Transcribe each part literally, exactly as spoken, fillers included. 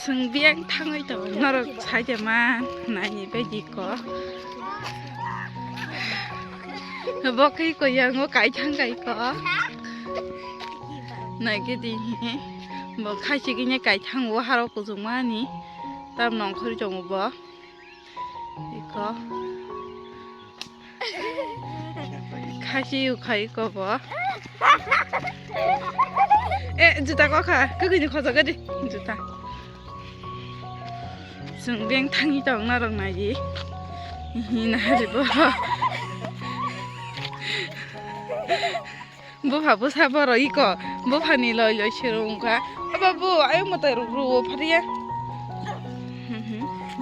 Chwng biyang thangwi tongo, norok saide ma naini baidi ko. Bo khe ko yango kaithang kai ko. Naigidi, bo khachi gini kaithang o haro kuchukmani. Tam nongkhor tongo bo. Iko. Khachi ukhai ko bo. Eh, juta kokha. Kukini khojaga di. Juta. Chwng beng thangwi tong norok nai di. Hi nahari bo. Bupha bwsa borok iko. Buphani loi loi sero wngkha. Aba bu ayung mwtai rok ruo phariya.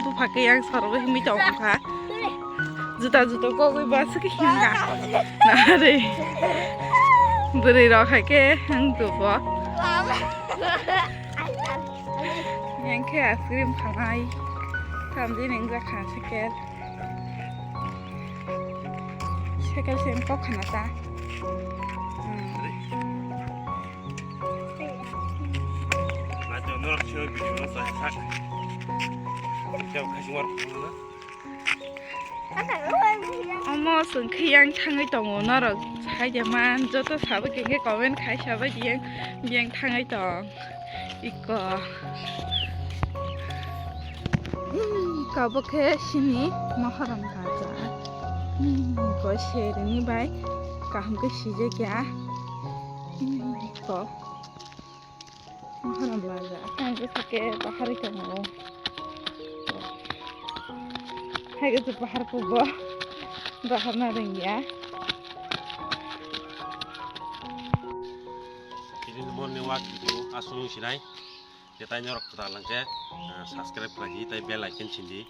Bupha khe yang soro himwi tong wngkha. Juta juta kogwi ba swkhe himkha. Nahari. Bwrwi rok hai khe wng tubo. Yang khe ice cream phalai. Tamjini wngjakha sekel. Sekel sen kok khana ta. Norok sio video no sa sak. Kau kasih war pun na. Omo chwng khe yang thangwi tongo norok saide man joto sabai khe comment khai sabai yang yang thangwi tong. Iko. Hmm, kabo khe sini mohorom kaja. Hmm, ko serini bai kaham khe sijak ya. Hmm, ko mohorom kaja. Ang khe sake bahari tongo. Hai khe bahar kubo. Bahar na rengya. Ini morning walk itu asung sinai. Ketai norok kwtal hwnkhe, ah, subscribe khlaidi, tai bell icon sindi.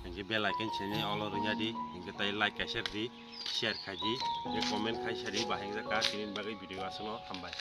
Hwnkhe bell icon sindi, olo rwnya di, hwnkhe tai like kaisa di, share khaidi, hwnkhe comment kaisa di, bahai wngjakha, tini bagwi video aswkno hambai.